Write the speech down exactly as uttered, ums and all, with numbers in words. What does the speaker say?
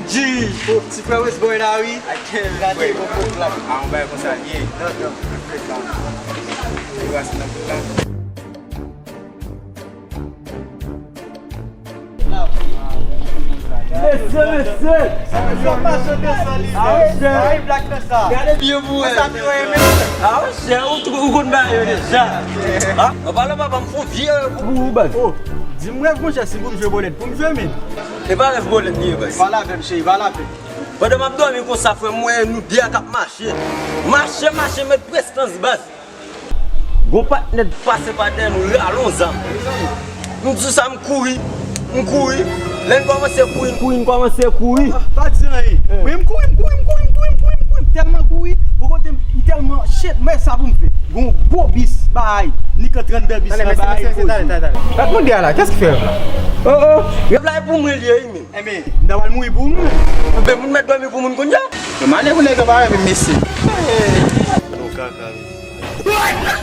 G. Oh, ti frè Westboy la, wi. Gade, bon, bon, la. A, yon bagay konsa l ye. Non, non. Li rasi nan bout la. Mesye, mesye! Sa mache desann li. Awe, chè. Ay, blak nan sa. Gade byen pou wè. Sa pi wè menm. Awe, chè, ou tou, ou konn bagay yo deja. Ha? An palan papa, m fon vye pou ou, baz. Oh, di m rèv, monchè, si pou m jwe bolèt, pou m jwe, men. E pa rèv bolèt li ye, baz. Pale avè m, cheri, pale avè m. Pandan m ap dòmi konsa, frè m, m wè nou de a k ap mache. Mache, mache, met prestans, baz. Gon patnè pase pa dèyè nou, rale yon zam. M di sa, m kouri, m kouri. Lè n kòmanse kouri, n kouri, n kòmanse kouri. Pa di anyen. Men m kouri, m kouri, m kouri, m kouri, m kouri, m kouri. M tèlman kouri, yon kote m tèlman chet, men sa pou m fè. Gon gwo bis, bay, ni kan trannde bis nan bay kouri. Gad moun de a la, kès ki fè? Oh, oh. Rèv la e pou mwen li ye, wi, men. Enben, m ta pral mouri pou ou, men. Enben, moun mèt dòmi pou moun kounye a. Men mane pou nèg yo pa reve, mesye. Nou kaka, wi.